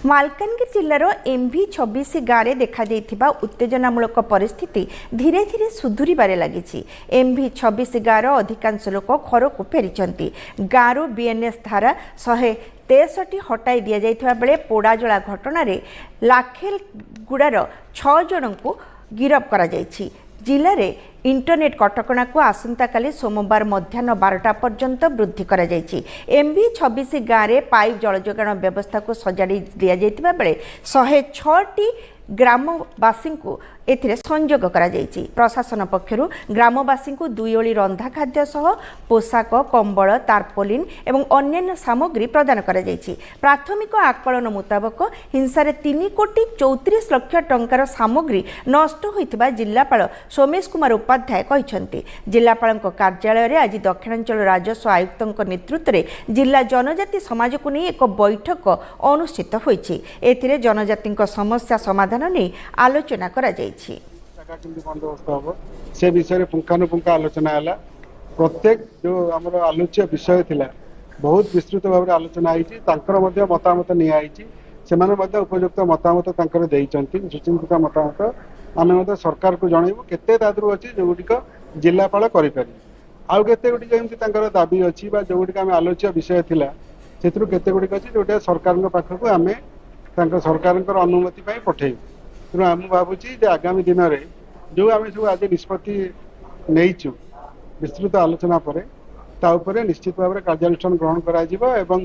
ମାଲକାନଗିରି ଜିଲ୍ଲାର ଏମ୍ଭି 26 ଗାଁରେ ଦେଖାଦେଇଥିବା ଉତ୍ତେଜନାମୂଳକ ପରିସ୍ଥିତି ଧୀରେ ଧୀରେ ସୁଧୁରିବାରେ ଲାଗିଛି। ଏମ୍ଭି 26 ଗାଁର ଅଧିକାଂଶ ଲୋକ ଘରକୁ ଫେରିଛନ୍ତି। ଗାଁରୁ ବିଏନ୍ଏସ୍ ଧାରା 163 ହଟାଇ ଦିଆଯାଇଥିବା ବେଳେ ପୋଡ଼ାଜଳା ଘଟଣାରେ ଲାଖେଲଗୁଡ଼ାର 6 ଜଣଙ୍କୁ ଗିରଫ କରାଯାଇଛି। ଜିଲ୍ଲାରେ ଇଣ୍ଟରନେଟ୍ କଟକଣାକୁ ଆସନ୍ତାକାଲି ସୋମବାର ମଧ୍ୟାହ୍ନ 12ଟା ପର୍ଯ୍ୟନ୍ତ ବୃଦ୍ଧି କରାଯାଇଛି। ଏମ୍ଭି 26 ଗାଁରେ ପାଇପ୍ ଜଳଯୋଗାଣ ବ୍ୟବସ୍ଥାକୁ ସଜାଡ଼ି ଦିଆଯାଇଥିବା ବେଳେ 106ଟି ଗ୍ରାମବାସୀଙ୍କୁ ଏଥିରେ ସଂଯୋଗ କରାଯାଇଛି। ପ୍ରଶାସନ ପକ୍ଷରୁ ଗ୍ରାମବାସୀଙ୍କୁ ଦୁଇ ଓଳି ରନ୍ଧା ଖାଦ୍ୟ ସହ ପୋଷାକ, କମ୍ବଳ, ତାର୍ପୋଲିନ୍ ଏବଂ ଅନ୍ୟାନ୍ୟ ସାମଗ୍ରୀ ପ୍ରଦାନ କରାଯାଇଛି। ପ୍ରାଥମିକ ଆକଳନ ମୁତାବକ ହିଂସାରେ 3 କୋଟି 34 ଲକ୍ଷ ଟଙ୍କାର ସାମଗ୍ରୀ ନଷ୍ଟ ହୋଇଥିବା ଜିଲ୍ଲାପାଳ ସୋମେଶ କୁମାର ଉପାଧ୍ୟାୟ କହିଛନ୍ତି। ଜିଲ୍ଲାପାଳଙ୍କ କାର୍ଯ୍ୟାଳୟରେ ଆଜି ଦକ୍ଷିଣାଞ୍ଚଳ ରାଜସ୍ୱ ଆୟୁକ୍ତଙ୍କ ନେତୃତ୍ୱରେ ଜିଲ୍ଲା ଜନଜାତି ସମାଜକୁ ନେଇ ଏକ ବୈଠକ ଅନୁଷ୍ଠିତ ହୋଇଛି। ଏଥିରେ ଜନଜାତିଙ୍କ ସମସ୍ୟା ସମାଧାନ ନେଇ ଆଲୋଚନା କରାଯାଇଛି। ଜାଗା କେମିତି ବନ୍ଦୋବସ୍ତ ହବ, ସେ ବିଷୟରେ ପୁଙ୍ଖାନୁପୁଙ୍ଖ ଆଲୋଚନା ହେଲା। ପ୍ରତ୍ୟେକ ଯୋଉ ଆମର ଆଲୋଚ୍ୟ ବିଷୟ ଥିଲା, ବହୁତ ବିସ୍ତୃତ ଭାବରେ ଆଲୋଚନା ହେଇଛି। ତାଙ୍କର ମଧ୍ୟ ମତାମତ ନିଆହେଇଛି। ସେମାନେ ମଧ୍ୟ ଉପଯୁକ୍ତ ମତାମତ ତାଙ୍କର ଦେଇଛନ୍ତି। ସୁଚିନ୍ତିତ ମତାମତ ଆମେ ମଧ୍ୟ ସରକାରକୁ ଜଣେଇବୁ। କେତେ ତା ଦେହରୁ ଅଛି ଯୋଉଗୁଡ଼ିକ ଜିଲ୍ଲାପାଳ କରିପାରିବେ, ଆଉ କେତେ ଗୁଡ଼ିକ ଏମିତି ତାଙ୍କର ଦାବି ଅଛି ବା ଯୋଉଗୁଡ଼ିକ ଆମେ ଆଲୋଚ୍ୟ ବିଷୟ ଥିଲା, ସେଥିରୁ କେତେ ଗୁଡ଼ିକ ଅଛି ଯୋଉଟା ସରକାରଙ୍କ ପାଖକୁ ଆମେ ତାଙ୍କ ସରକାରଙ୍କର ଅନୁମତି ପାଇଁ ପଠେଇବୁ। ତେଣୁ ମୁଁ ଭାବୁଛି ଯେ ଆଗାମୀ ଦିନରେ ଯୋଉ ଆମେ ସବୁ ଆଜି ନିଷ୍ପତ୍ତି ନେଇଛୁ ବିସ୍ତୃତ ଆଲୋଚନା ପରେ, ତା ଉପରେ ନିଶ୍ଚିତ ଭାବରେ କାର୍ଯ୍ୟାନୁଷ୍ଠାନ ଗ୍ରହଣ କରାଯିବ ଏବଂ